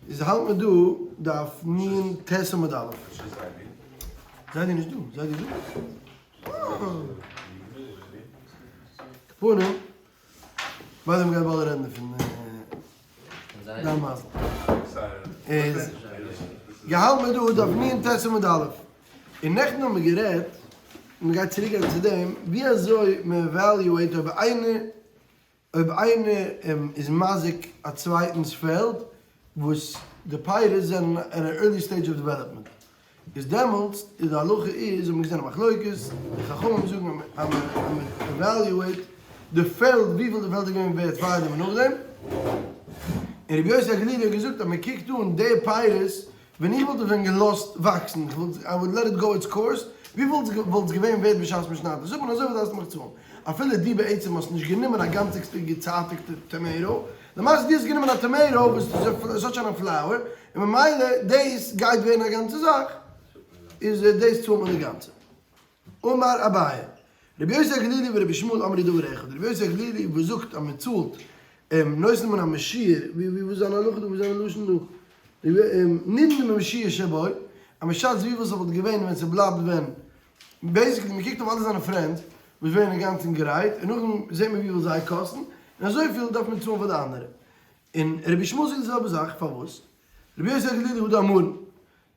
איז האלט מען דא דף נ ט עמוד א'. זיידי נישט דא? זיידי דא? כפנים, ביידע מ'גייט באלד רעדן דערפון. דיין מזל. איז געהאלט מען דא דף נ ט עמוד א'. און נעכטן האבן מיר גערעדט, און מ'גייט צוריק גיין צו דעם, ווי אזוי מ' evaluate אויב איינער אויב איינער איז מזיק א צווייטנס פעלד וואס די פירות זענען אין א early stage of development איז דעמאלטס איז די הלכה איז האט מען געזען א מחלוקת, די חכמים זאגן אז מען evaluate די פעלד וויפיל די פעלד איז געווען ווערט פארדעם און נאכדעם, און רבי יוסי הגלילי האט געזאגט אז מען קוקט אן די פירות ווען איך וואלט עס ווען געלאזט וואקסן, איך וואלט, I would let it go its course, וויפיל וואלט עס געווען ווערט בשעת מען שניידט עס אפ, און אזויפיל דארפסטו מיך צאלן. אפילו דו בעצם האסט נישט גענומען א גאנציגסטע געצייטיגטע tomato, למעשה דו האסט גענומען א tomato וואס עס האט שוין א flower, און ממילא דאס גייט ווערן א גאנצע זאך, איז דאס צאלט מען די גאנצע. אמר אביי, רבי יוסי הגלילי ורבי ישמעאל אמרו דבר אחד, רבי יוסי הגלילי וואס זאגט אז מען צאלט נותן מן המשיר, ווי וואס איז זיין הלכה דא, וואס איז זיין לשון דא? נידון ממשיר שבו, אז מען שאצט וויפיל ס'וואלט געווען ווען ס'בלייבט ווען, basically מען קוקט אויף אלע זיינע friends וואס ווערן אינגאנצן גרייט, און נאכדעם זעט מען וויפיל זיי קאסטן, און אזויפיל דארף מען צאלן פאר די אנדערע. און רבי ישמעאל זאגט די זעלבע זאך, פארוואס? רבי יוסי הגלילי הא דאמרן,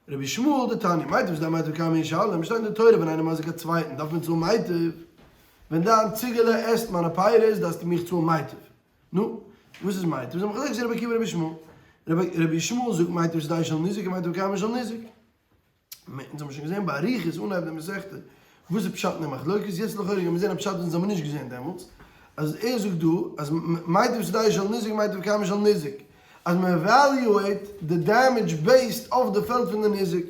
רבי ישמעאל דתניא, מיטב שדהו מיטב כרמו ישלם, שטייט אין די תורה ווען איינער מזיק א צווייטן דארף מען צאלן מיטב, ווען דיין ציגעלע עסט מיינע פירות דארפסטו מיך צאלן מיטב. נו, וואס איז מיטב? איז א מחלוקת רבי עקיבא רבי ישמעאל. רבי ישמעאל זאגט מיטב שדהו של ניזק און מיטב כרמו של ניזק. אונז האבן שוין געזען באריכות אנהייב די מסכתא וואס איז פשט אין די מחלוקת, יעצט לכאורה גיימיר זען א פשט וואס אונז האבן נישט געזען דעמאלטס, אז ער זאגט דא אז מיטב שדהו של ניזק מיטב כרמו של ניזק, אז מען evaluate די damage based אויף די פעלד פון די ניזק.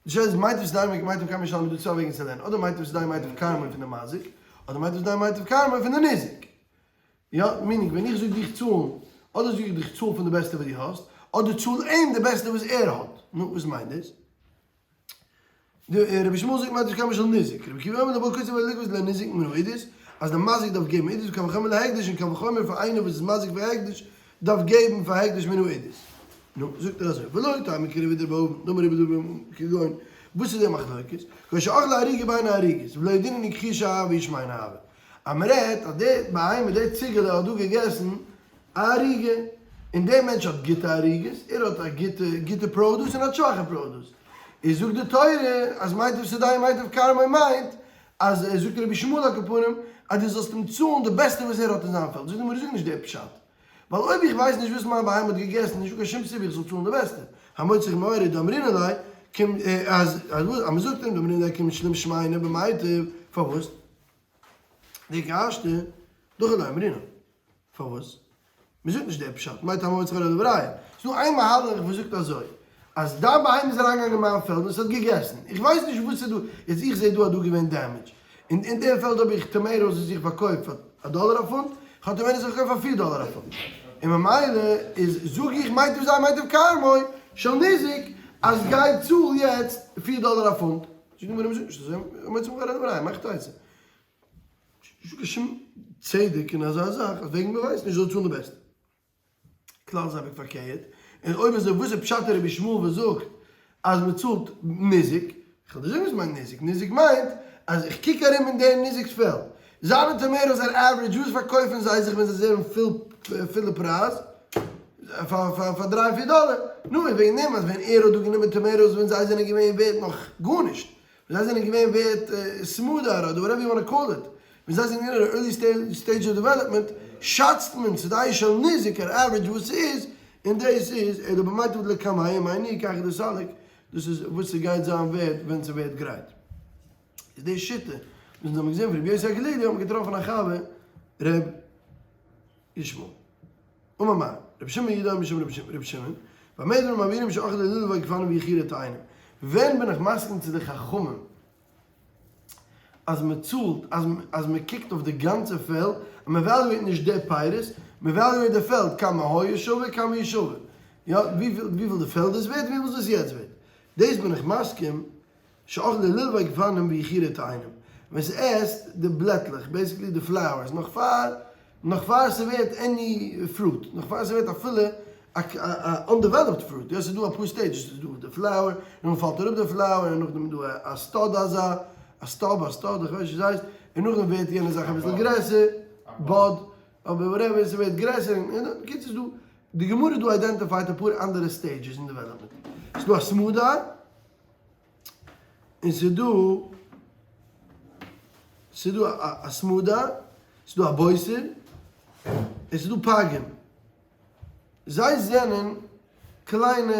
די שאלה איז מיטב שדהו מיטב כרמו של איז דא צוויי וועגן צו לערנען, אדער מיטב שדהו מיטב כרמו פון די מזיק, אדער מיטב שדהו מיטב כרמו פון די ניזק. יא, meaning ווען איך זאג דיך צאלן, אדער זאג איך דיך צאל פון די בעסטע וואס דו האסט, אדער צאל אים די בעסטע וואס ער האט. נו, וואס מיינט דאס? די רבי ישמעאל זאגט מיטב כרמו של ניזק, רבי עקיבא אומר לבעל קצר ולקבוץ לניזק מן העידית, אז די מזיק דארף געבן עידית וקל וחומר להקדש און קל וחומר פאר איינער וואס איז מזיק פאר הקדש דארף געבן פאר הקדש מן העידית. נו, זאגט ער אזוי, ולא טעמא כרבי דרבי אבן, דאמר רבי דרבי אבן כגון, וואס איז די מחלוקת? כשאכלה ערוגה בין הערוגות, ולא ידעינן כחוש אהבה ישמיין אהבה. אז מען רעדט אז די בהמה די ציגעלע האט דא געגעסן א ערוגה, און דער מענטש האט גוטע ערוגות, ער האט א גוטע גוטע produce און האט שוואכע produce, איז זאגט די תורה אז מיטב שדהו מיטב כרמו מיינט אז זאגט רבי ישמעאל על כל פנים אז דו זאלסט אים צאלן די בעסטע וואס ער האט אין זיין פעלד, זאגט די גמרא זאג נישט די פשט, ווייל אויב איך ווייס נישט וואס מיין בהמה האט געגעסן נישטא קיין שום סיבה איך זאל צאלן די בעסטע, המוציא חמורו דאמרינן ליה, קומט אז אז מען זאגט אים דאמרינן ליה קום שלום שמיינע במיטב, פארוואס? די קשיא, דאך איז לא אמרינן. פארוואס? מען זאגט נישט די פשט, מאי טעמא אוצר אלא לבריה. ס'איז דא איין מהלך וואס זאגט אזוי, אז דיין בהמה איז אריינגעגאנגען אין מיין פעלד און עס האט געגעסן, איך ווייס נישט וואס ס'איז דא, יעצט איך זע דא אז דא געווען damage, און אין דעם פעלד האב איך tomatoes וואס איך פארקויף פאר א דאלער א פונט, איך האב tomatoes וואס איך פארקויף פאר פיר דאלער א פונט, און ממילא איז זאג איך מיטב שדהו מיטב כרמו של ניזק אז גיי צאל יעצט פיר דאלער א פונט. זאגט די גמרא מ'זאגט נישט אזוי, המוציא מחבירו עליו הראיה, מאכט עצה. נישטא קיין שום צדק אין אזא זאך אז וועגן מ'ווייסט נישט זאל צאלן די בעסטע. כלל איז אייביג פארקערט, און אויב אזוי וואס איז פשט אין רבי ישמעאל וואס זאגט אז מ'צאלט ניזק? איך וועל דיר זאגן וואס מיינט ניזק, ניזק מיינט אז איך קוק ארום אין דעם ניזק'ס פעלד, זיינע tomatoes are average, וואס פארקויפן זיי זיך ווען זיי זענען פולע פרייז? פאר דריי פיר דאלער. נו, און וועגן דעם אז ווען ער האט דא גענומען tomatoes ווען זיי זענען געווען ווערט נאך גארנישט, ווען זיי זענען געווען ווערט סמודר אדער whatever you want call it, ווען זיי זענען אין א early stage of development, שאצט מען שדהו של ניזק אן average וואס ס'איז, און דאס איז אלא במיטב דלקמיה מאי ניהו כי דסליק, דאס איז וואס ס'גייט זיין ווערט ווען ס'ווערט גרייט. איז די שיטה וואס אונז האבן געזען פון רבי יוסי הגלילי האט מען געטראפן א חבר ר' ישמעאל. אמר מר. רבי שמעון יהודה משום רבי שמעון, במה דברים אמורים שאכלה לולבי גפנים ויכירה תאנים. ווען בין איך מסכים צו די חכמים אז מען צאלט, אז מען קוקט אויף די גאנצע פעלד, אז מען evaluate נישט די פירות, מען evaluate די פעלד כמה היה שווה כמה הוא שווה, יא, וויפיל די פעלד איז ווערט און וויפיל ס'איז יעצט ווערט. דאס בין איך מסכים שאכלה לולבי גפנים ויכירה תאנים, ווען ס'עסט די בלעטלעך, basically די flowers, נאך פאר. נאך פאר ס'ווערט any fruit, נאך פאר ס'ווערט אפילו א undeveloped fruit, יא ס'איז דא אפאר stages, ס'איז דא די flower, נאכדעם פאלט אראפ די flower, און נאכדעם איז דא א stud אזא, א stub, א stud, איך ווייס נישט ווי ס'הייסט, און נאכדעם ווערט יענע זאך אביסל גרעסער, bud, אבער whatever, ס'ווערט גרעסער, און בקיצור ס'איז דא, די גמרא דא identified אפאר אנדערע stages אין development, ס'איז דא א סמדר, און ס'איז דא, ס'איז דא א סמדר, ס'איז דא א בוסר, און ס'איז דא פגים. זיי זענען קליינע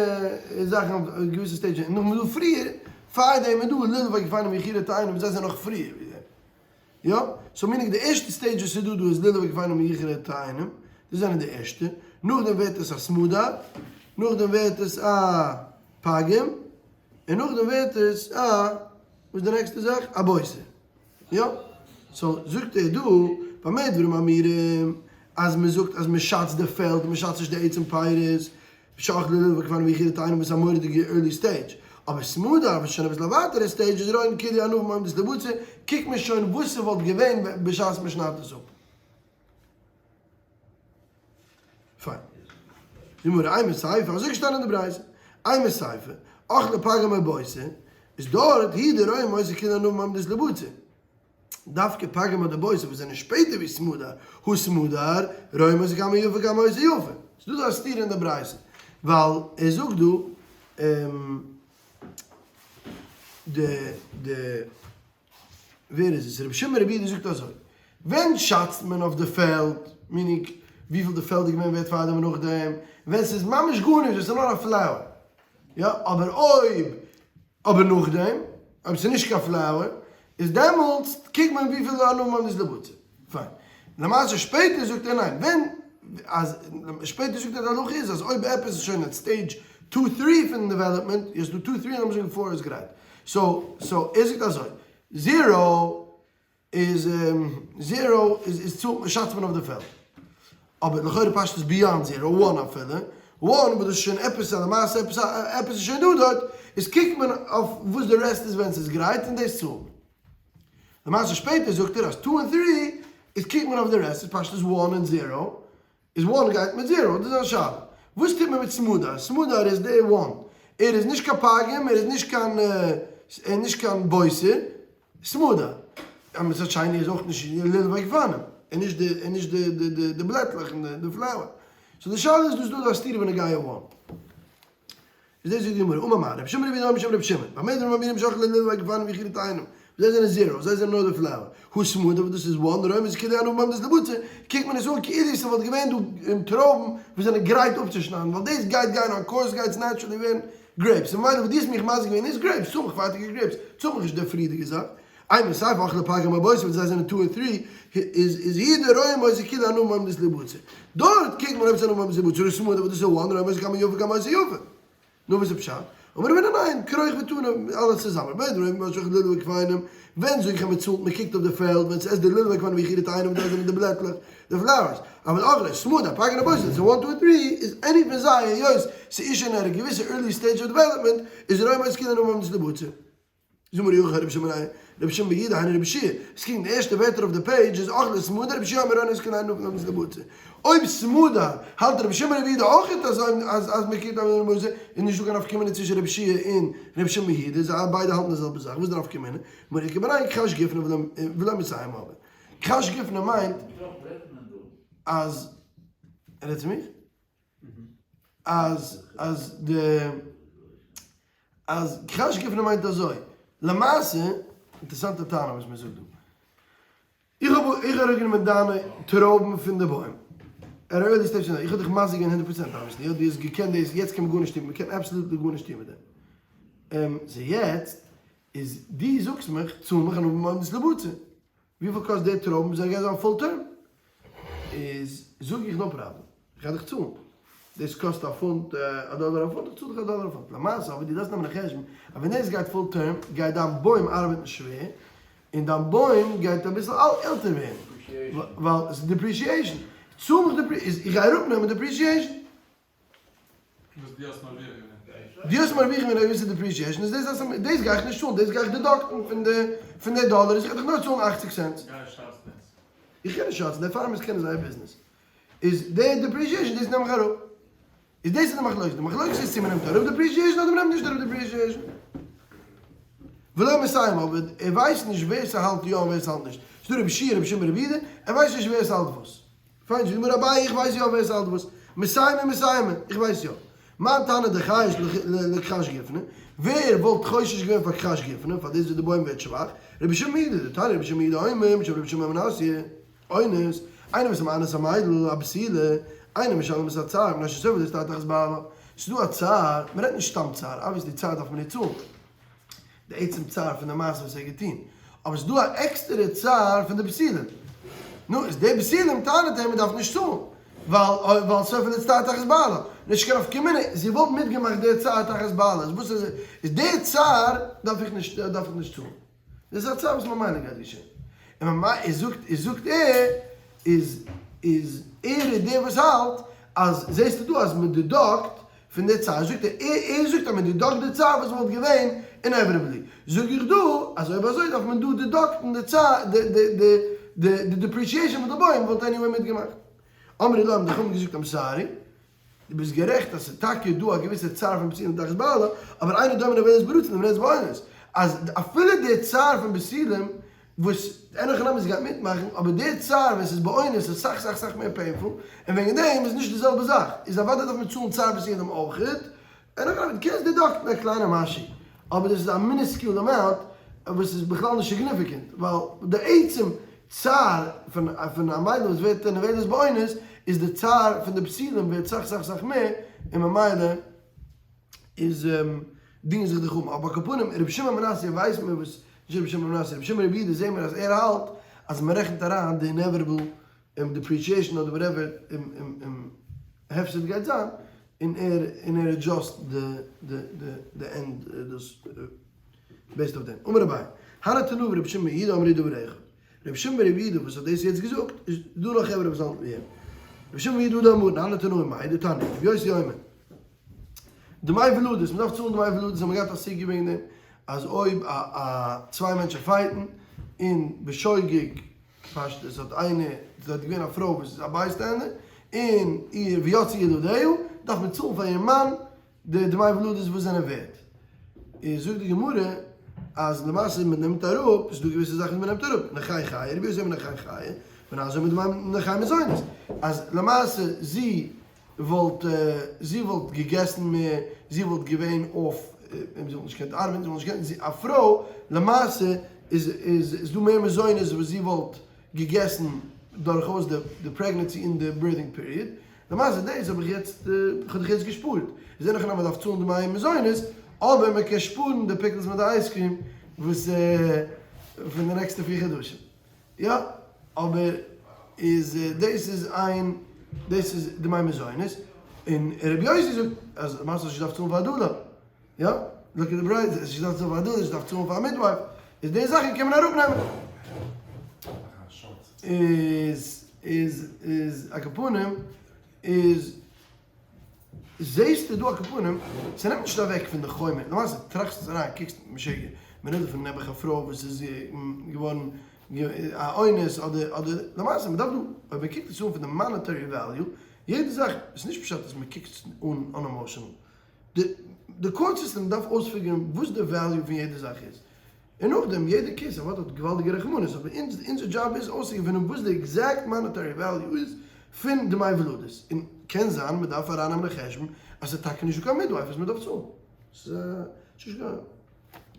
זאכן אויף געוויסע stages, און נאכדעם איז דא פריער, פארדעם איז דא לולב וגפנים יכירה תאנים וואס זיי זענען נאך פריער ווי דעם. יא, so meaning די ערשטע stage וואס איז דא דא איז לולב וגפנים יכירה תאנים, דאס זענען די ערשטע, נאכדעם ווערט עס א סמדר, נאכדעם ווערט עס א פגים, און נאכדעם ווערט עס א, וואס איז די נעקסטע זאך? א בוסר. יא, so זאגט ער דא, במה דברים אמורים, אז מען זאגט אז מען שאצט די פעלד, מען שאצט נישט די עצם פירות, שאכלו לולב וגפנים יכירה תאנים איז א מורא'דיגע early stage, אבער סמדר וואס איז שוין אביסל א ווייטערע stage איז רואין כאילו ענבים עומדות לבצר, קוקט מען שוין וואס ס'וואלט געווען בשעת מען שניידט עס אפ. פיין. די גמרא, אימא סיפא, אזוי געשטאנען אין די ברייתא, אימא סיפא, אכלה פגים או בוסר, איז דארט הוא דרואין אותו כאילו ענבים עומדות לבצר. דווקא פגים אדער בוסר וואס זענען שפעטער ווי סמדר, הא סמדר, רואין אותו כמה יפה כמה היתה יפה. ס'איז דא דא א סתירה אין די ברייתא, ווייל ער זאגט דא, די די ווער איז עס? רבי שמעון רבי יהודה זאגט אזוי, ווען שאצט מען אויף די פעלד, meaning וויפיל די פעלד איז געווען ווערט פארדעם און נאכדעם, ווען ס'איז ממש גארנישט, ווען ס'איז נאר א flower, יא, אבער אויב, אבער נאכדעם, אויב ס'איז נישט קיין flower, איז דעמאלטס קוקט מען וויפיל ענבים עומדות לבצר. פיין. למעשה שפעטער זאגט ער ניין, ווען, אז, שפעטער זאגט ער די הלכה איז אז אויב עפעס איז שוין at stage two three פון development, יעצט דא two three און לאמיר זאגן four איז גרייט, so so ער זאגט אזוי, zero איז zero איז איז צאלט מען שאצט מען אויף די פעלד, אבער לכאורה פשט איז beyond zero, one אפילו, one וואס דאס איז שוין עפעס א למעשה עפעס א עפעס איז שוין דא דארט, איז קוקט מען אויף וואס די rest איז ווען ס'איז גרייט און דאס צאלט מען. למעשה שפעטער זאגט ער אז two און three איז קוקט מען אויף די rest איז פשט איז one און zero איז one גייט מיט zero, דאס איז א שאלה. וואס טוט מען מיט סמדר? סמדר איז די one. ער איז נישט קיין פגים, ער איז נישט קיין ער איז נישט קיין בוסר. סמדר. און מצד שני איז אויך נישט לולב וגפנים. ער איז נישט די ער איז נישט די די די בלעטלעך און די flower. so די שאלה איז דא איז דא א סתירה בנוגע one. איז דאס זאגט די גמרא, אמר מר, רבי שמעון רבי יהודה אמר משום רבי שמעון, במה דברים אמורים שאכלו לולב וגפנים יכירה תאנים, זיי זענען zero, זיי זענען נאר די flower, הא סמדר וואס דאס איז one, רואין אותו כאילו ענבים עומדות לבצר, קוקט מען עס אן כאילו ס'וואלט געווען דא טרויבן וואס זענען גרייט אפצושניידן, ווייל דאס גייט גיין on course גייט עס naturally ווערן grapes, און ממילא וואס דו האסט מיך מזיק געווען איז grapes, צאל מיך פארטיגע grapes, צאל מיך נישט די פריערדיגע זאך. אימא סיפא אכלה פגים או בוסר וואס זיי זענען two און three, איז איז הוא דרואין אותו כאילו ענבים עומדות לבצר. דארט קוקט מען אויב ס'איז ענבים עומדות לבצר הא סמדר וואס דאס איז one רואין אותו כמה יפה כמה היתה יפה. נו וואס איז פשט? אמר רב הונא ניין, כרוך ותנא, אלעס צוזאמען. במה דברים אמורים שאכלה לולב וגפנים, ווען זאג איך אז מען צאלט, מען קוקט אויף די פעלד, ווען ס'עסט די לולב וגפנים יכירה תאנים דאס זענען די בלעטלעך, די flowers. אבל אכלה סמדר, פגים או בוסר, ס'איז one two און three, איז any פון זיי היות ס'איז שוין at א געוויסע early stage of development, איז רואין אותו כאילו ענבים עומדות לבצר. זאג מיר יאך רבי שמעון איי רבי שמעון בן יהודה היינו רבי יהושע עס קוקט די ערשטע ווערטער אויף די page איז אכלה סמדר רבי יהושע אומר רואין אותו כאילו ענבים עומדות לבצר אויב סמדר האלט רבי שמעון רבי יהודה אויך אז אז אז מען קוקט אויף רבי משה איז נישט דא קיין נפקא מינה צווישן רבי יהושע און רבי שמעון בן יהודה זיי ביידע האלטן די זעלבע זאך וואס איז די נפקא מינה מיר איכא בינייהו כחש גופנא ולא מסיים אבער כחש גופנא מיינט אז ער רעדט צו מיך? אז אז די אז כחש גופנא מיינט אזוי, למעשה, אינטערעסאנטע טענה וואס מען זאגט דא, איך האב איך האב אראפגענומען דיינע טרויבן פון די בוים, at early stage איך האב דיך מזיק געווען הונדערט פראצענט obviously, יא דו האסט געקענט דאס, יעצט קען מען גארנישט טון, מען קען absolutely גארנישט טון מיט דעם, so יעצט איז דו זאגסט מיך צאל מיך ענבים עומדות לבצר, וויפיל קאסט די טרויבן זיי גייען זיין full term? איז זאג איך no problem, איך גיי דיך צאלן, דאס קאסט א פונט, א דאלער א פונט, איך צאל דיך א דאלער א פונט, למעשה אבער דו דארפסט נעמען א חשבון אז ווען דאס גייט full term גייט דיין בוים ארבעטן שווער, און דיין בוים גייט אביסל עלטער ווערן, ווייל עס איז depreciation, צאל מיך די, איך גיי אראפנעמען depreciation. וואס דו האסט מרוויח געווען. דו האסט מרוויח געווען א געוויסע depreciation איז דאס אז דאס גיי איך נישט צאלן דאס גיי איך deduct ן פון די פון די דאלער איז איך וועל דיך נאר צאלן אכציג cents. גיי שאץ דאס. איך קען נישט שאצן, די farmers קענען זייער ביזנעס. איז די depreciation דאס נעם איך אראפ. איז דאס איז די מחלוקת. די מחלוקת איז צו מ'נעמט אראפ depreciation אדער מ'נעמט נישט אראפ depreciation. ולא מסיים אבער ער ווייסט נישט ווער ס'האלט יא און ווער ס'האלט נישט. ס'דא רבי שיע רבי שמעון רבי יהודה, ער ווייסט נישט ווער ס'האלט וואס. פיין זאגט מיר אביי איך ווייס יא ווער ס'האלט וואס. מסיימא מסיימא, איך ווייס יא. מאן תנא דחייש לכחש גופנא, ווער וואלט חושש געווען פאר כחש גופנא, פאר דאס וואס די בוים ווערט שוואך, רבי שמעון יהודה, דתניא רבי שמעון יהודה אומר, משום רבי שמעון בן מנסיא, אונס, איינער וואס איז מאנס א מיידל, א בתולה, אינו משלם את הצער, מפני שסופה להצטער תחת בעלה. ס'איז דא א צער, מ'רעדט נישט סתם צער, obviously צער דארף מען איר צאלן, די עצם צער פון די מעשה וואס ער האט געטון, אבער ס'איז דא א עקסטערע צער פון די בתולים. נו, איז די בתולים טענה'ט ער מ'דארף נישט צאלן, ווייל ווייל סופה להצטער תחת בעלה. נישט קיין נפקא מינה, זי וואלט מיטגעמאכט די צער תחת בעלה, איז וואס איז איז די צער דארף איך נישט דארף איך נישט צאלן. דאס איז א צער וואס ממילא גייט געשען. און ממילא איז זאגט איז זאגט ער איז איז ער איז דער וואס האלט אז זעסטו דא אז מ'דעדאקט פון די צער זאגט ער, ער זאגט אז מען deduct די צער וואס וואלט געווען inevitably, זאג איך דא אז אויב אזוי דארף מען דא deduct ן די צער, די depreciation פון די בוים וואלט anyway מיטגעמאכט. אמרי לו האבן די חכמים געזאגט I'm sorry, דו ביסט גערעכט אז ס'איז טאקע דא א געוויסע צער פון בתולים תחת בעלה, אבער אינו דומה נבלת ברצון לנבלת באונס, אז אפילו די צער פון בתולים וואס אין הכי נמי ס'גייט מיטמאכן, אבער די צער ווען ס'איז באונס איז סאך סאך סאך מער painful, און וועגן דעם איז נישט די זעלבע זאך, איז אוודאי דארף מען צאלן צער בתולים אויכעט, אין הכי נמי דו קענסט deduct ן א קליינע משהו, אבער דאס איז א minuscule amount וואס איז בכלל נישט significant, ווייל די עצם צער פון פון א מיידל וואס ווערט נבעלת באונס איז די צער פון די בתולים ווערט סאך סאך סאך מער, און ממילא איז דינגען זיך די חכמים, אבער על כל פנים רבי שמעון מנסיא ווייסט מען וואס, נישט רבי שמעון מנסיא, רבי שמעון רבי יהודה זעהן מיר אז ער האלט אז מען רעכנט אריין די inevitable depreciation אדער whatever הפסד גייט זיין, און ער און ער adjust די די די די end דאס based אויף דעם. אמר אביי, הני תנאי ורבי שמעון בן יהודה אמרו דבר אחד. רבי שמעון בן רבי יהודה וואס האט דאס יעצט געזאגט, איז דא נאך חברה וואס האלטן ווי אים. רבי שמעון בן יהודה דאמרן, הני תנאי מאי דתניא, רבי יוסי אומר, דמי ולדות, מען דארף צאלן דמי ולדות, האבן מיר געהאט א סוגיא וועגן דעם, אז אויב א א צוויי מענטשן fight ן, און בשוגג, פשטות האט איינער, עס האט געווען א פרוי וואס איז א bystander, און איר ויצאו ילדיה, דארף מען צאלן פאר איר מאן די דמי ולדות וואס זענען ווערט. איז זאגט די גמרא אז למעשה מען נעמט אראפ, ס'איז דא געוויסע זאכן וואס מען נעמט אראפ, נכי חיי, רבי יוסי אומר נכי חיי, בן עזאי אומר דמי נכי מזונות, אז למעשה זי וואלט זי וואלט געגעסן מער, זי וואלט געווען אויף, זי וואלט נישט געקענט ארבעטן, זי וואלט נישט געקענט, זי א פרוי למעשה איז איז איז דא מער מזונות וואס זי וואלט געגעסן דורכאויס די די pregnancy און די birthing period, למעשה דאס האב איך יעצט, איך האב דיך יעצט געשפארט, איז אין הכי נמי מ'דארף צאלן דמי מזונות, אבער מען קען שפארן די pickles מיט די ice cream וואס פון די נעקסטע פיר חדשים. יא, אבער איז דאס איז איין, דאס איז דמי מזונות, און רבי יוסי זאגט אז למעשה האסט נישט געדארפט צאלן פאר א doula, יא, look at די ברייתא, האסט נישט געדארפט צאלן פאר א doula, האסט נישט געדארפט צאלן פאר א midwife, איז די זאכן קען מען אראפנעמען. איז איז איז על כל פנים איז זעהסטו דא על כל פנים ס'נעמט נישט אוועק פון די חומר, למעשה טראכסט עס אריין קוקסט משוגע, מ'רעדט דא פון נעבעך א פרוי וואס איז געווארן א אונס אדער אדער למעשה מ'דארף דא אויב מ'קוקט עס אן פון די monetary value יעדע זאך איז נישט פשט אז מ'קוקט עס אן unemotional די די court system דארף אויס figure ן וואס די value פון יעדע זאך איז און נאכדעם יעדע case אוודאי האט געוואלדיגע רחמנות אבער אונז אונזער דזשאב איז אויסצוגעפינען וואס די exact monetary value איז פון דמי ולדות און קען זיין מען דארף ארייננעמען אין חשבון אז ס'איז טאקע נישטא קיין midwife וואס מען דארף צאלן. ס'איז נישט קיין על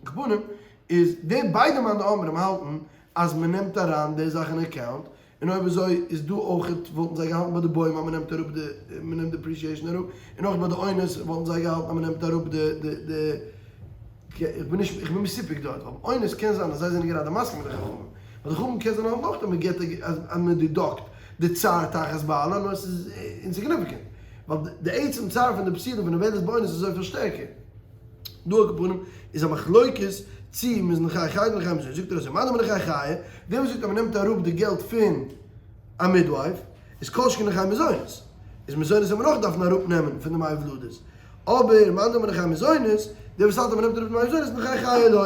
כל פנים איז די ביידע מאן דאמרים האלטן אז מען נעמט אריין די זאך אין account און אויב אזוי איז דא אויכעט וואלטן זיי געהאלטן ביי די בוים אז מען נעמט אראפ די מען נעמט depreciation אראפ, און אויך ביי די אונס וואלטן זיי געהאלטן אז מען נעמט אראפ די די די איך בין נישט איך בין מסופק דארט ווייל אונס קען זיין אז זיי זענען גראדע מסכים מיט די חכמים ווייל די חכמים קען זיין האלטן אויך אז מען געט אז מען deduct די צער תחת בעלה נאר עס איז insignificant ווייל די עצם צער פון די בתולים פון די נבעלת באונס איז אזויפיל שטערקער. דא על כל פנים איז א מחלוקת צי מ'איז נכי חיי אדער נכי מזונות, זאגט ער אזוי, מאן דאמר נכי חיי, דער וואס זאגט אז מ'נעמט אראפ די געלט פון א midwife, איז כל שכן נכי מזונות, איז מזונות זאל מען אויך דארפן אראפ נעמען פון די דמי ולדות, אבער מאן דאמר נכי מזונות, דער וואס האלט אז מ'נעמט אראפ דמי מזונות איז נכי חיי לא,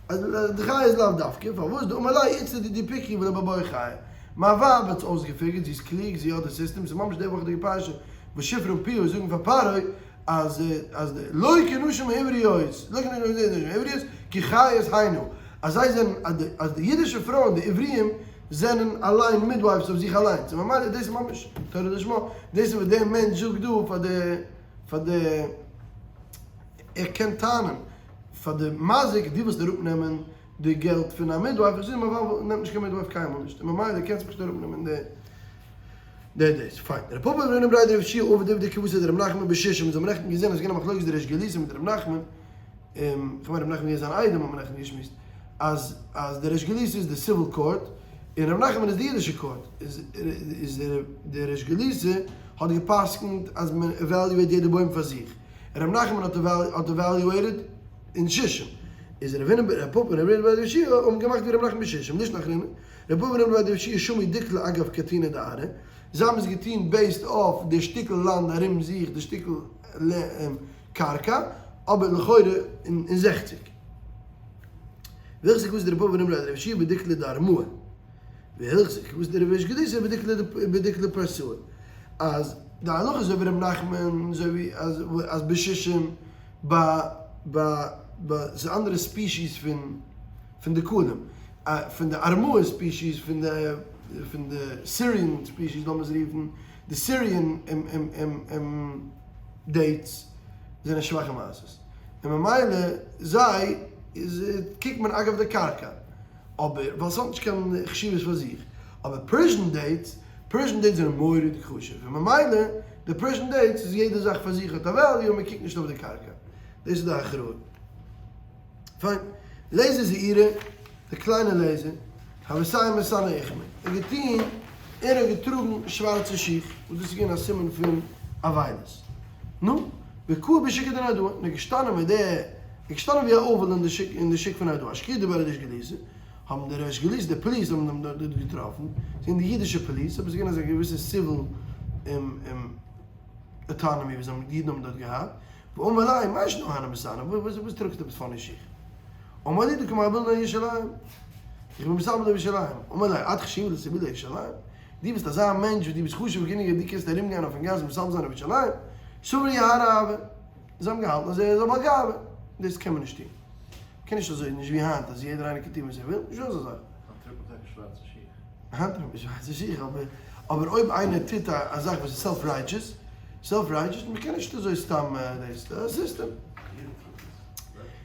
אז די חיי איז לאו דווקא, פארוואס דאמר ליה איתתא דידי פיקחי ולא בעי חיי. מיין ווייב האט עס אויסגעפיגערט, זי איז קלוג, זי האט די סיסטעם, ס'איז ממש די וואכעדיגע פרשה וואס שפרה און פועה זאגן פאר פרעה אז אז די לא כנשים העבריות, לא כנשים העבריות, כי חיות הנה, אז זיי זענען אז די אז די אידישע פרויען די עבריים זענען אליין midwives אויף זיך אליינס, און ממילא דאס איז ממש תורה לשמה, דאס איז וואס דער מענטש זאגט דא פאר די פאר די ער קען טענה'ן פאר די מזיק דו ווילסט אראפ נעמען די געלט פון א midwife, איך זאג מיין ווייב נעמט נישט קיין midwife קיינמאל נישט, און ממילא קענסט פשוט אראפ נעמען די די דאס, פיין. ר' פפא ור' הונא בריה דרב יהושע עבדי עובדא כוותיה דר' נחמן בשישים, אונז האבן נעכטן געזען אז ס'איז געווען א מחלוקת די ריש גלותא מיט ר' נחמן, כ'מיין ר' נחמן איז געווען זיין איידעם האט מען נעכטן געשמועסט, אז אז די ריש גלותא איז די civil court, און ר' נחמן איז די אידישע court, איז איז די ריש גלותא האט גע'פסק'נט אז מען evaluate יעדע בוים פאר זיך, און ר' נחמן האט האט evaluated אין שישים, איז ר' הונא ר' פפא און ר' הונא בריה דרב יהושע האבן געמאכט ווי ר' נחמן בשישים, לישנא אחרינא. ר' פפא ור' הונא בריה דרב יהושע שמעו דיקלא אגב קטינא דארעא, זיי האבן עס געטון based אויף די שטיקל לאנד ארום זיך, די שטיקל קרקע, אבער לכאורה אין 60. והלכתא כוותיה דר' פפא ור' הונא בריה דרב יהושע בדיקלא דארמאה, והלכתא כוותיה דריש גלותא בדיקלא פרסאה, אז די הלכה איז אזוי ווי ר' נחמן, אזוי ווי אז בשישים ביי ביי ביי ס'איז אנדערע species פון פון די קנים, פון די ארמאה species, פון די פון די Syrian species לאמיר עס רופן, די Syrian dates זענען שוואכע מעשות, און ממילא זיי איז קוקט מען אגב די קרקע, אבער ווייל ס'האט נישט קיין חשיבות פאר זיך, אבער Persian dates, Persian dates זענען מורא'דיג חשוב, און ממילא די Persian dates איז יעדע זאך פאר זיך האט א value און מ'קוקט נישט אויף די קרקע, דאס איז די הכרעה. פיין. לעזער זעירא, דער קליינער לעזער, הוה סיים מסאנא אוכמא, האט געטון, ער האט געטראגן שווארצע שיך, וואס דאס איז געווען א סימן פון אבילות. נו, וקאי בשוקא דנהרדעא, און ער איז געשטאנען מיט די, ער איז געשטאנען ווי א אבל אין די שוק, אין די שוק פון נהרדעא. אשכוה דבי ריש גלותא, האבן די ריש גלותא, די police האבן אים דארט געטראפן, זענען די אידישע police, אבער עס איז געווען אזא געוויסע civil autonomy וואס די אידן האבן דארט געהאט, ואמר ליה, מאי שנא הני מסאני, וואס טראגסטו עפעס funny שיך? אמר להו דקא מאבלינא ירושלים, איך בין מתאבל אויף ירושלים. אמר ליה, את חשיבא לאיתבולי ירושלים? דו ביסט אזא מענטש וואס דו ביסט חשוב גענוג אז דו קענסט ארום גיין אויפן גאס מתאבל זיין אויף ירושלים? סברי יוהרא הוה, זיי האבן געהאלטן אז ער איז א בעל גאווה, דאס קען מען נישט טון. מ'קען נישט אזוי, נישט ווי היינט אז יעדער איינער קען טון וואס ער וויל, נישטא אזא זאך. היינט טראגט מען טאקע שווארצע שיך. היינט טראגט מען שווארצע שיך, אבער אבער אויב איינער טוט א זאך וואס איז self righteous, self righteous, מען קען נישט אזוי סתם דאס, א סיסטעם.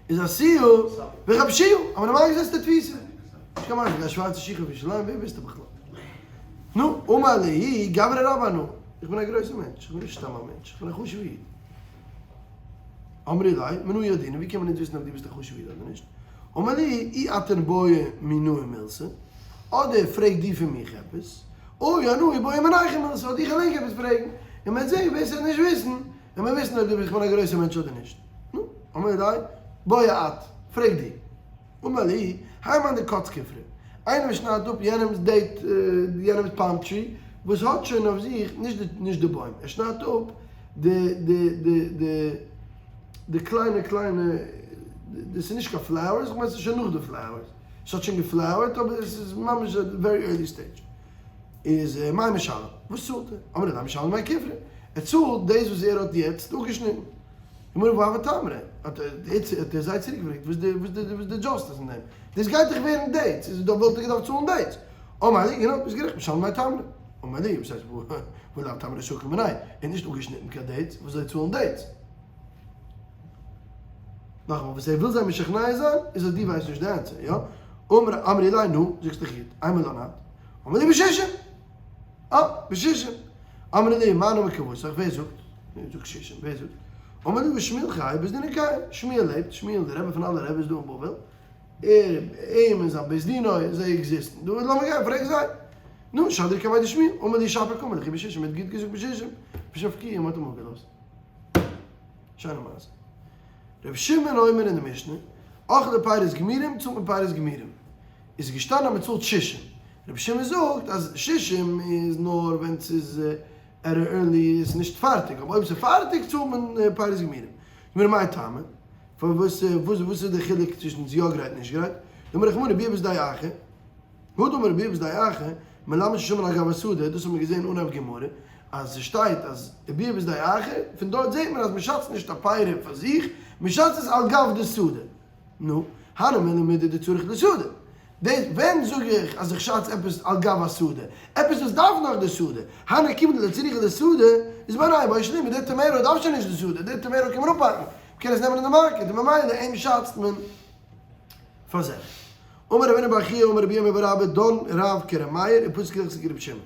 איז א סיור וחפשיו, אבער נארמאל געזעצט אין תפיסה. נישט קיין משהו, גיי שווארצע שיך אויף ירושלים, ווער ביסטו בכלל? נו, אמר להו גברא רבא אנא, איך בין א גרויסער מענטש, איך בין נישט סתם א מענטש, איך בין א חשוב'ער איד. אמרי ליה, מנא ידעינן, ווי קען מען אונז וויסן אויב דו ביסט א חשוב'ער איד אדער נישט? אמר להו, אי אתון בעו מינאי מילתא, אדער פרעג דו פון מיך עפעס, או אנא איבעי מינייכו מילתא, אדער איך אליין קען עפעס פרעגן, און מ'וועט זען ווער ס'וועט נישט וויסן, וועט מען וויסן אויב דו ביסט איך בין א גרויסער מענטש אדער נישט. נו, אמרי ליה, בעי את, פרעג דו. אמר להו, האי מאן דקץ כופרא, איינער וואס שניידט אפ יענעמ'ס date, יענעמ'ס palm tree, וואס האט שוין אויף זיך, נישט די בוים, ער שניידט אפ די די די די די קליינע קליינע, דאס איז נישט קיין flowers, איך מיין ס'איז שוין נאך די flowers, ס'האט שוין געפלאוערט אבער עס איז ממש א very early stage. איז מאי משלם? וואס צאלט ער? אמרי ליה משלם דמי כופרא, ער צאלט דאס וואס ער האט יעצט אפגעשניטן. גמרא והא הוה תמרי, האט ער זיי צוריק געפרעגט וואס די וואס די וואס די justice אין דעם? דאס גייט דאך ווערן dates, איז דאך וואלט ער געדארפט צאלן dates. אמר להו, גענוי, ביסט גערעכט, משלם דמי תמרי. אמר להו, וואס הייסט והא לאו תמרי שקיל מיניה, ער האט נישט אפגעשניטן קיין dates, וואס זאל ער צאלן dates? נאכאמאל, וואס ער וויל זיי משכנע זיין, איז אז דו ווייסט נישט די answer, יא? אמר אמרי ליה, נו, זאגסט דאך גוט, אימא לן את. אמר להו בשישים! אה, בשישים! אמרי ליה, מאן אמר כוותך, ווער זאגט? זאגט שישים, ווער זאגט? אמר להו שמואל חי בית דינא קיים, שמואל לעבט, שמואל דער רבי פון אלע רבי'ס דא אין בבל, ער, אים און זיין בית דינו, זיי עקזיסטן דא, לאמיר גיין פרעג זיי. נו, שדרו קמיה דשמואל, אמר להו שפיר קאמר לכו בשישים, מען האט גוט געזאגט בשישים, ושבקוהו, מען האט אים אפגעלאזט. שיינע מעשה. רבי שמעון אומר אין די משנה, אכלה פירות גמורים צאלט מען פירות גמורים. איז געשטאנען אז מען צאלט שישים. רבי שמעון זאגט אז שישים איז נאר ווען ס'איז at early איז נישט פארטיג, אבער אויב ס'איז פארטיג צאלט מען פירות גמורים. גמרא מאי טעמא? פארוואס וואס איז די חילוק צווישן ס'איז יא גרייט נישט גרייט? דאמר רחמנא ביער בשדה אחר, הא דאמר ביער בשדה אחר, מלמד ששמין על גב השדה, דאס האבן מיר געזען אנהייב גמרא, אז ס'שטייט אז וביער בשדה אחר, פון דארט זעט מען אז מ'שאצט נישט א פרי פאר זיך, מ'שאצט עס על גב די שדה. נו, הני מילי מידי דצריך לשדה. דאס ווען זאג איך אז איך שאץ עפעס על גב השדה? עפעס וואס דארף נאך די שדה. הני כיון דלא צריכא לשדה, איז מינייהו בעי שלומי, די tomato דארף שוין נישט די שדה, די tomato קען מען אפהאקן, מ'קען עס נעמען אין די מארקעט, און ממילא אים שאצט מען פאר זיך. אמר רב הונא בר חייא אמר רבי ירמיה בר אבא דן רב כר' מאיר ופסק הלכתא כר' שמעון.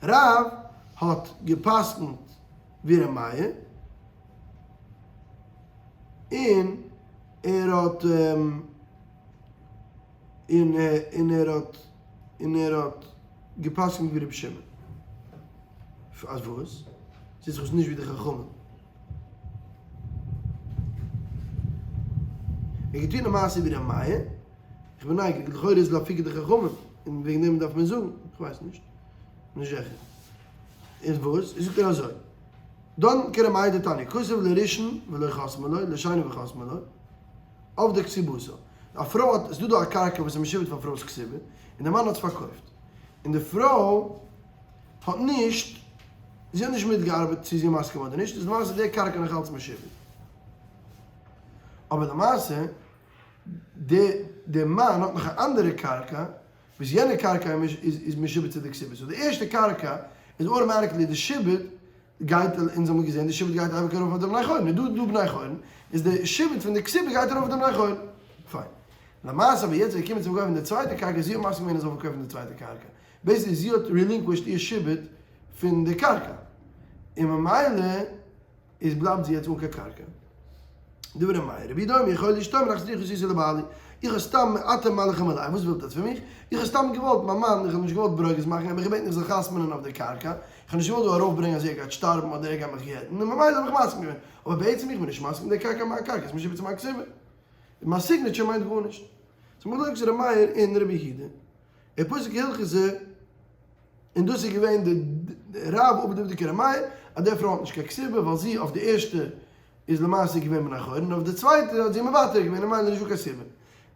רב האט גע'פסק'נט ווי ר' מאיר, און ער האט און און ער האט און ער האט גע'פסק'נט ווי ר' שמעון. אז וואס? זעט זיך אויס נישט ווי די חכמים. ער האט געטון א מעשה ווי ר' מאיר, איך בין נייגעריג, לכאורה איז לאפוקי די חכמים, און וועגן דעם דארף מען זאגן, איך ווייס נישט, נישט זיכער. איז וואס? זאגט ער אזוי, דן כר' מאיר דתניא, כתב לראשון ולא חתמה לו, לשני וחתמה לו, אבדה כתובתה. א פרוי האט, עס איז דא דא א קרקע וואס איז משועבד פאר פרוי'ס כתובה, און דער מאן האט עס פארקויפט. און די פרוי האט נישט, זי האט נישט מיטגעארבעט צו זי איז מסכים אדער נישט, איז למעשה די קרקע נאך אלץ משועבד. אבער למעשה, די די מאן האט נאך א אנדערע קרקע, וואס יענע קרקע איז משועבד צו די כתובה. so די ערשטע קרקע איז automatically די שעבוד גייט, אונז האבן געזען די שעבוד גייט אייביג ארויף אויף די בני חורין, איז דא דא בני חורין, איז די שעבוד פון די כתובה גייט ארויף אויף די בני חורין. פיין. למעשה אבער יעצט איז געקומען צום קויפן די צווייטע קרקע, זי האט מסכים געווען ער זאל פארקויפן די צווייטע קרקע. basically זי האט relinquished איר שעבוד פון די קרקע. און ממילא איז בלייבט זי יעצט אן קיין קרקע. דברי מאיר, רבי יהודה אומר יכול להיות שתאמר אך צריכה עשיתי לבעלי, איך האב סתם אתם מלאכים עלי, וואס ווילט עטס פון מיך? איך האב סתם געוואלט מיין מאן, איך האב נישט געוואלט ברוגז מאכן, ער האט מיך געבעטן איך זאל חתמ'נען אויף די קרקע, איך האב נישט געוואלט דא ארויפברענגען אז ער גייט שטארבן אדער ער גייט מיך גט'ן, און ממילא האב איך מסכים געווען, אבער בעצם איך בין נישט מסכים די קרקע איז מיין קרקע, עס איז משועבד צו מיין כתובה, און מיין signature מיינט גארנישט. ס'איז מחלוקת ר' מאיר און רבי יהודה. ופסק הלכתא, און דאס איז געווען די רב עובדא דכר' מאיר, אז די פרוי האט נישט קיין כתובה ווייל זי אויף די ערשטע איז למעשה געווען בני חורין און אויף די צווייטע האט זי מוותר געווען און ממילא נישט דא קיין כתובה.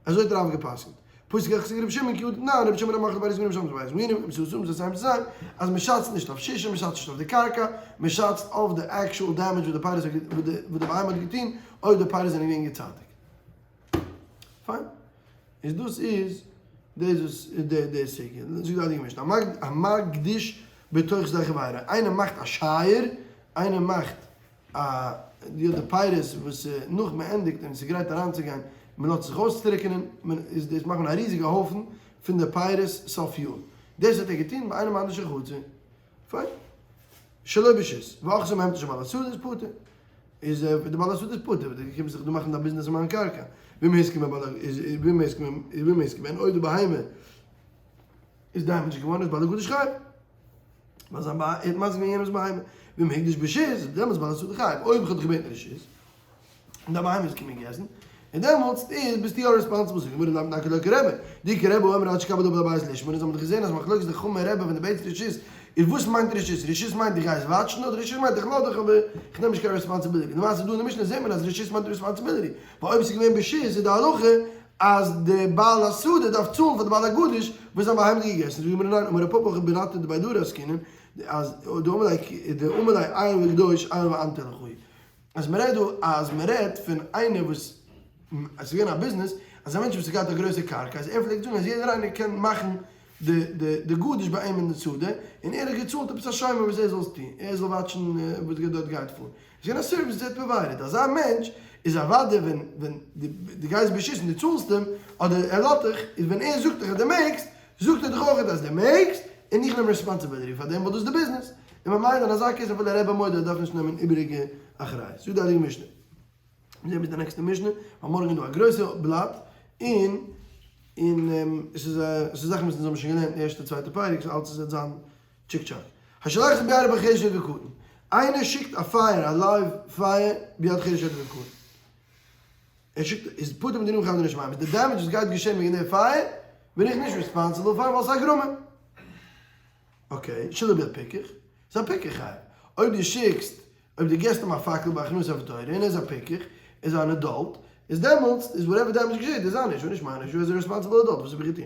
אזוי האט רב גע'פסק'נט. פסק הלכתא כרבי שמעון כי הא דתנן רבי שמעון המוכר פירות מינים משמש פירות מינים און ס'איז אסור מסיים צו זיין אז מ'שאצט נישט אויף שישה מ'שאצט נישט אויף די קרקע מ'שאצט אויף די actual damage וואס די פירות וואס די בהמה האט געטון אויב די פירות זענען געווען געצייטיגט. פיין. איז דאס איז דאס וואס די די סוגיא. זאגט די הייליגע משנה, המגדיש בתוך שדה חבירו, איינער מאכט א שייער, איינער מאכט א די די פירות וואס נאך מען ענדיגט און עס איז גרייט אריינצוגיין, מען לאזט זיך אויסטריקענען, מען איז דאס מאכט מען א ריזיגע הויפן פון די פירות סוף יאר. דאס האט ער געטון ביי איינעם אנדערש אין חצר. פיין. שלא ברשות. ואחזו מהמתן של בעל השדה איז פטור. איז די בעל השדה איז פטור, דו קומסט זיך דא מאכן דיין ביזנעס אין מיין קרקע, ואם הסכים הבעל איז ואם הסכים איז ואם הסכים און אויב די בהמה איז damage געווארן איז בעל הגדיש חייב, ווייל זיין בהמה ער האט מזיק געווען יענעמס בהמה, ואם הקדיש ברשות דעמאלטס בעל השדה חייב, אויב איך האב דיך געבעטן רשות און דיין בהמה איז געקומען געגעסן, און דעמאלטס איז ביסטו יא responsible, זאגט די גמרא לאו דווקא לא כרבי, דאי כרבי אומר עד שיקבל בעל הבית לשמור, אונז האבן דאך געזען אז מחלוקת די חכמים און רבי ווען דו בעטסט רשות איז וואס מיינט רשות? רשות מיינט איך גיי עס וואטשן אדער רשות מיינט איך לאז דיך אבער איך נעם נישט קיין responsibility? למעשה דא אין די משנה זעט מען אז רשות מיינט responsibility, ווייל אויב עס איז געווען ברשות איז די הלכה אז די בעל השדה דארף צאלן פאר די בעל הגדיש וואס זיין בהמה האט געגעסן, זאגט די גמרא ניין, אמר רב פפא הכא ברתא דבי דרי עסקינן, אז דאמר ליה עייל וגדוש עייל ואנטר לך אז מען רעדט דא אז מען רעדט פון איינער וואס עס איז געווען א ביזנעס אז א מענטש וואס האט געהאט א גרויסע קרקע אז ער פלעגט זאגן אז יעדער איינער קען מאכן די די די גדיש ביי אים אין די שדה און ער האט געצאלט עפעס א שומר וואס ער זאל עס טון ער זאל וואטשן וואס דארט גייט פאר עס איז געווען א service וואס ער האט provided אזא מענטש איז אוודאי ווען ווען דו גייסט ברשות און דו צאלסט אים אדער ער לאזט דיך איז ווען ער זאגט דיך אז דו מעגסט זאגט ער דיך אויך אז דו מעגסט און איך נעם responsibility פאר דעם ווייל דאס איז די ביזנעס. און ממילא אין אזא case אפילו רבי מודה דארף נישט נעמען איבעריגע אחריות. זאגט די הייליגע משנה. מיר זעהן ביז די נעקסטע משנה, ווייל מארגן איז דא א גרויסע בלאט, און און עס איז עס איז זאכן וואס אונז האבן שוין געלערנט אין ערשטע צווייטע פרק, so אלץ עס וועט זיין צ'יק צ'אק. השולח את בעירה בין חרש עד וקטן. איינער שיקט א פייער, א live fire, ביד חרש עד וקטן. ער שיקט, איז פטור מדינים וחייב דיני שמים. איז די damage וואס גייט געשען וועגן די פייער, בין איך נישט responsible פאר, ווייל ס'איז א גרמא. okay, שלא ביד פיקח, איז א פיקח חייב. אויב דו שיקסט, אויב דו געסט אים א פאקל ביי הכנסת ספר תורה און ער איז א פיקח, איז אן adult, איז דעמאלטס איז whatever damage געשעט איז זיין issue נישט מיין issue, ער איז א responsible adult, וואס האב איך געטון?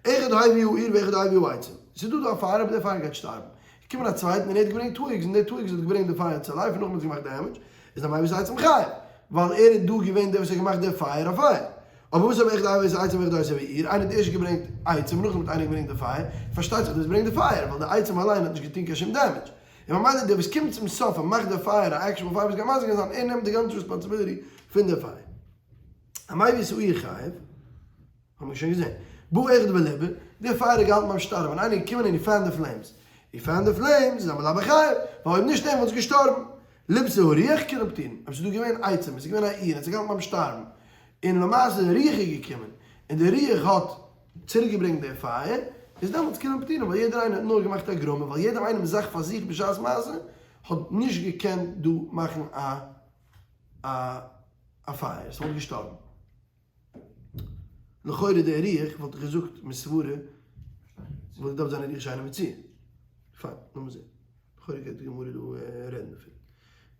אחד הביא האור ואחד הביא העצים. ס'איז דא דא א פייער אבער דער פייער גייט שטארבן. געקומען א צווייטן און ער האט געברענגט twigs און דער twigs האט געברענגט די פייער צו life און נאכדעם האט עס געמאכט damage, איז די מביא את העצים חייב, ווייל ער איז דא געווען דער וואס האט געמאכט דער פייער א פייער. אבער וואס אויב אחד הביא את העצים ואחד עושה האור, איינער האט ערשט געברענגט עצים און נאכדעם האט איינער געברענגט די פייער, פארשטייט זיך דער וואס ברענגט די פייער, ווייל די עצים אליין האט נישט געטון קיין שום damage. און ממילא דער וואס קומט צום סוף און מאכט די פייער א actual פייער וואס גייט מזיק זיין, ער נעמט די גאנצע responsibility פון די פייער. המביא את האור חייב. האבן מיר שוין געזען. בא אחד וליבה, דער פייער האט געהאלטן ביים שטארבן, און איינער איז געקומען און he fanned the flames. He fanned the flames, איז המלבה חייב, ווייל אויב נישט אים וואלט עס געשטארבן. ליבתה הרוח כולם פטורין, אויב ס'איז דא געווען עצים, עס איז געווען א אור, און עס האט געהאלטן ביים שטארבן, און למעשה די רוח איז געקומען, און די רוח האט צוריקגעברענגט דער פייער, איז דעמאלטס כולם פטורין, ווייל יעדער איינער האט נאר געמאכט א גרמא, ווייל יעדער איינעמ'ס זאך פאר זיך בשעת מעשה האט נישט געקענט דא מאכן א א פייער, ס'וואלט געשטארבן. לכאורה דער רוח וואלט איך געזאגט מסברה וואלט געדארפט זיין א רוח שאינה מצויה. פיין, לאמיר זען. לכאורה גייט די גמרא דא רעדן דערפון.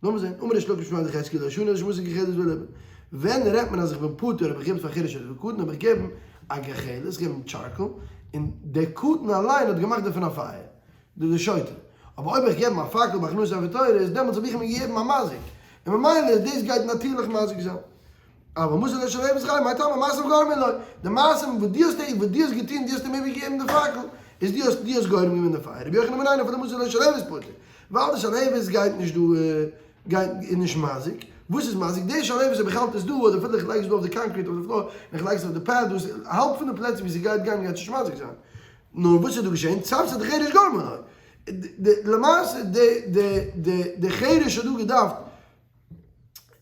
לאמיר זען. אמר ריש לקיש משמיה דחזקיה לא שנו אלא שמסר גחלת וליבה. ווען רעדט מען אז איך בין פטור אויב איך געב עס פאר חרש אדער פאר קטן אויב איך געב אים א גחלת, איך געב אים charcoal, און דער קטן אליין האט געמאכט דערפון א פייער. דער שוטה. אבער אויב איך געב אים א פאקל בהכנסת ספר תורה איז דעמאלטס האב איך אים געגעבן א מזיק. און ממילא דאס גייט נאטירליך מזיק זיין. אבער מסר לו שלהבת חייב, מאי טעמא מעשיו גרמו לו, די מעשים וואס דו האסט וואס דו האסט געטון, דו האסט אים איבערגעגעבן די פאקל, איז דו האסט דו האסט גורם געווען די פייער, רבי יוחנן מנין אפילו מסר לו שלהבת פטור, ווייל די שלהבת גייט נישט דא גייט איז נישט מזיק, וואס איז מזיק? די שלהבת אויב איך האלט עס דא אדער אפילו איך לייג עס דא אויף די concrete אויף די floor און איך לייג עס אויף די pad דאס האלב פון די פלעצער ווי ס'גייט גיין גייט נישט מזיק זיין, נאר וואס איז דא געשען? צוותא דחרש גרמה לו, למעשה די די די די חרש האט דא געדארפט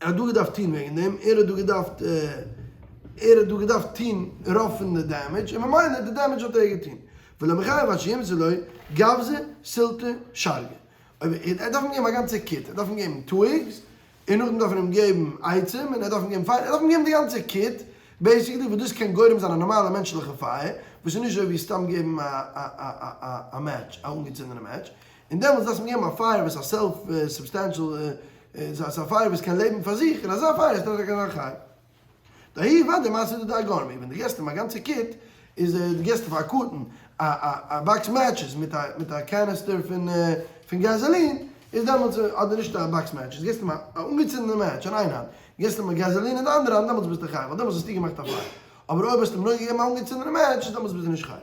ער האט דא געדארפט טון וועגן דעם, ער האט דא געדארפט, ער האט דא געדארפט טון רוב פון די damage, און ממילא די damage האט ער געטון. ולא מיחייב עד שימסור לו גווזא סילתא שרגא. אויב ער דארף אים געבן א גאנצע kit, ער דארף אים געבן twigs, און נאכדעם דארף ער אים געבן עצים, און ער דארף אים געבן פייער, ער דארף אים געבן די גאנצע kit, basically, וואס דאס קען גורם זיין א נארמאלע מענטשליכע פייער, וואס איז נישט אזוי ווי סתם געבן א match, א אנגעצינדענע match. און דעמאלטס דארפסטו אים געבן א פייער וואס א self substantial, ס'איז א פייער וואס קען לעבן פאר זיך, און אזא פייער איז טאקע קיין חי. דאהי ודאי מעשה דא גורמי, ווען דו געסט אים א גאנצע kit, איז דו געסט פאר א קטן א א box matches מיט א מיט א canister פון פון gasoline, איז דעמאלטס אדער נישט א box matches, געסט אים א אנגעצינדענע match אין איין האנט, געסט אים א gasoline אין די אנדערע האנט, דעמאלטס ביסטו חייב, ווייל דעמאלטס האסטו געמאכט א פייער. אבער אויב האסטו אים נאר געגעבן א אנגעצינדענע match, דעמאלטס ביסטו נישט חייב.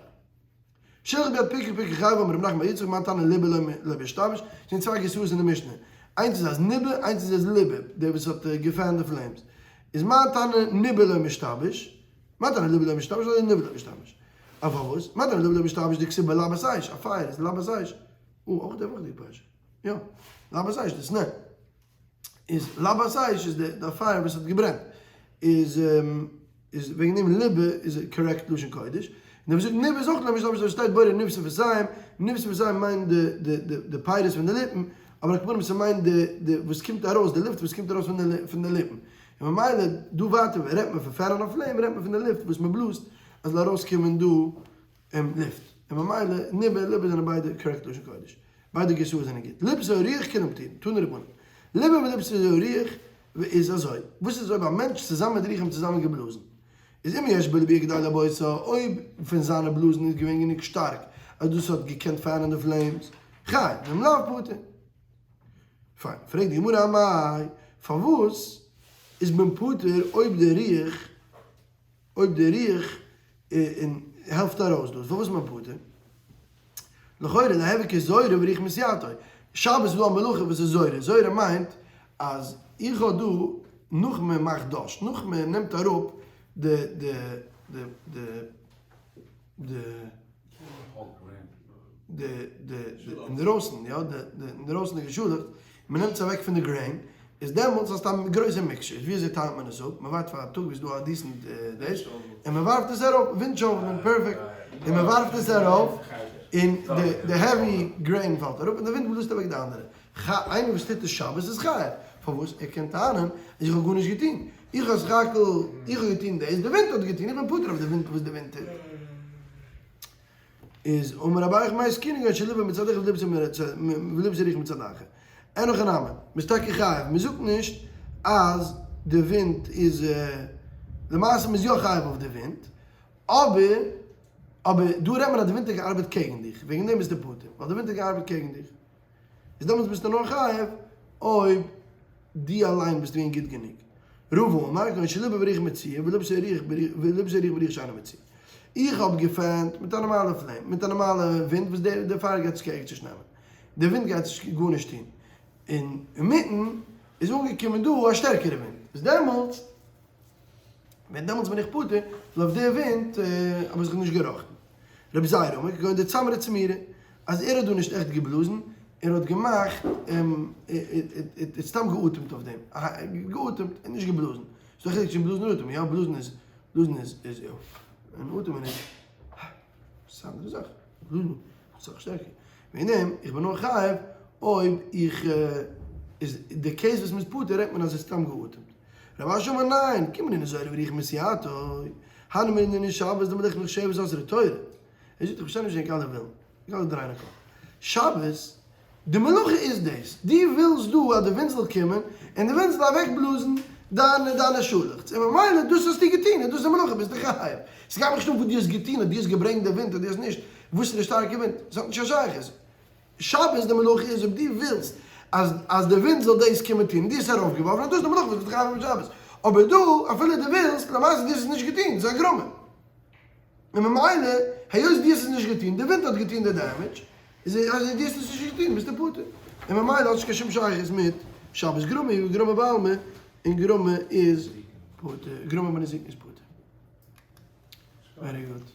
שלח ביד פיקח פיקח חייב אמר רב נחמן בר יצחק מאי תנא ליבה לא משתמש, ס'זענען צוויי גרסאות אין די משנה, איינס איז אז ניבא איינס איז אז ליבה, דער וואס האט געפענט די flames, איז מאי תנא ניבא לא משתמש, מאי תנא ליבה לא משתמש אדער ניבא לא משתמש, אויף פארוואס, מאי תנא ליבה לא משתמש דכתיב בלבת אש, א פייער איז לבת אש, או אויך די וואכעדיגע פרשה, יא, לבת אש די סנה. איז לבת אש איז די פייער וואס האט געברענט איז איז וועגן דעם ליבה איז correct לשון קודש און דער וואס זאגט ניבא איז אויך למשל וואס שטייט בורא ניב שפתיים ניב שפתיים מיינט די די די די פירות פון די ליפן אבער על כל פנים ס'מיינט די די וואס קומט ארויס די לופט וואס קומט ארויס פון די פון די ליפן און ממילא דא ווייטער רעדט מען פון fanning a flame רעדט מען פון די לופט וואס מ'בלאזט אז זאל ארויסקומען דא לופט, און ממילא ניבא און ליבא זענען ביידע correct לשון קודש. ביידע גרסאות זענען גוט. ליבתה הרוח כולם פטורין, תנו רבנן. ליבה וליבתה הרוח איז אזוי, וואס איז אויב א מענטש צוזאמען מיט רוח האבן צוזאמען געבלאזן? איז אם יש בליבויו כדי לבותה, אויב פון זיינע בלאזן איז געווען גענוג שטארק אז דאס האט געקענט fan ען די flames, חייב, ואם לאו פטור. פיין, פרעגט די גמרא אמאי, פארוואס איז מען פטור אויב די רוח אויב די רוח און העלפט ארויס דאס, פארוואס איז מען פטור? לכאורה ליהוי כזורה ורוח מסיעתו, שבת איז דא א מלאכה וואס איז זורה, זורה מיינט אז איך האב דא נאך מען מאכט דאש, נאך מען נעמט אראפ די די די די די די די אינדערויסן יא די די אינדערויסנדיגע שאלעכץ, מען נעמט עס אוועק פון די grain, איז דעמאלטס האסטו א גרויסע mixture, ווי אזוי טיילט מען עס אפ? מען ווארט פאר א טאג וואס איז דא א decent דאס, און מען ווארפט עס ארויף, ווינט שאוולען, perfect, און מען ווארפט עס ארויף, און די די heavy grain פאלט אראפ, און די ווינט בלאזט אוועק די אנדערע. איינער וואס טוט עס שבת איז חייב, פארוואס? ער קען טענה'ן אז איך האב גארנישט געטון, איך האב סך הכל, איך האב געטון דאס, די ווינט האט געטון, איך בין פטור אויף די ווינט וואס די ווינט טוט. איז אמר אביי איך מיין סקיני גייט שליבה מצד אחד וליבתה רוח מצד אחר. אין הכי נמי, מ'איז טאקע חייב, מ'זאגט נישט אז די ווינט איז, למעשה מ'איז יא חייב אויף די ווינט, אבער. אבער דא רעדט מען אז די ווינט האט געארבעט קעגן דיך, וועגן דעם ביסטו פטור, ווייל די ווינט האט געארבעט קעגן דיך. איז דעמאלטס ביסטו נאר חייב אויב דו אליין ביסט געווען גוט גענוג. רבא אמר כגון שליבה ברוח מצויה ולבסו רוח ולבסו רוח ברוח שאינה מצויה. איך האב געפענט מיט א נארמאלע flame, מיט א נארמאלע ווינט וואס די פייער גייט זיך ערגעץ נישט נעמען. די ווינט גייט זיך גארנישט טון. און אינמיטן איז אנגעקומען דא א שטערקערע ווינט. איז דעמאלטס ווען דעמאלטס בין איך פטור, ווייל אויף די ווינט האב איך זיך נישט געראכטן. רבי זירא אמר כגון דצמריה צמורי, אז ער האט דא נישט עכט געבלאזן, ער האט געמאכט, ער האט סתם געאטעמט אויף דעם, געאטעמט און נישט געבלאזן. ס'איז דא א חילוק צווישן בלאזן און אטעמען, יא בלאזן איז, בלאזן איז איז און אטעמען איז ס'איז א אנדערע זאך, בלאזן איז אסאך שטערקער. וועגן דעם, איך בין נאר חייב אויב איך, איז די case וואס מ'איז פטור רעדט מען אז ער האט סתם געאטעמט. רב אשי אמר ניין, כי אמרינן זוהרא ורוח מסיעתו, הני מילי לענין שבת דמלאכה נחשבת אסרה תורה. ער זאגט איך פארשטיי נישט ענק אלע ווילן, ענק אלע דרייען א קאפ. שבת, די מלאכה איז דאס, דו ווילסט דא אז די ווינט זאל קומען און די ווינט זאל אוועקבלאזן דיינע דיינע שאלעכץ, און ממילא דאס האסטו געטון און דאס איז די מלאכה ביסטו חייב. ס'גייט מיך נישט אן וואס דו האסט געטון, אז דו האסט געברענגט די ווינט אדער דו האסט נישט, וואס איז די שטארקע ווינט, ס'האט נישט קיין שייכות. שבת די מלאכה איז אויב דו ווילסט אז אז די ווינט זאל דאס קומען טון און דו האסט עס ארויפגעווארפן איז דאס די מלאכה וואס ביסט חייב אויף שבת, אבער דא אפילו דו ווילסט למעשה דו האסט עס נישט געטון, ס'איז א גרמא און ממילא היות דו האסט עס נישט געטון, די ווינט האט געטון די damage, איז אז דו האסט עס נישט געטון ביסטו פטור, און ממילא האט נישט קיין שום שייכות מיט שבת גרמא הוא גרמא בעלמא און גרמא איז פטור, גרמא בנזיקין איז פטור. Very good.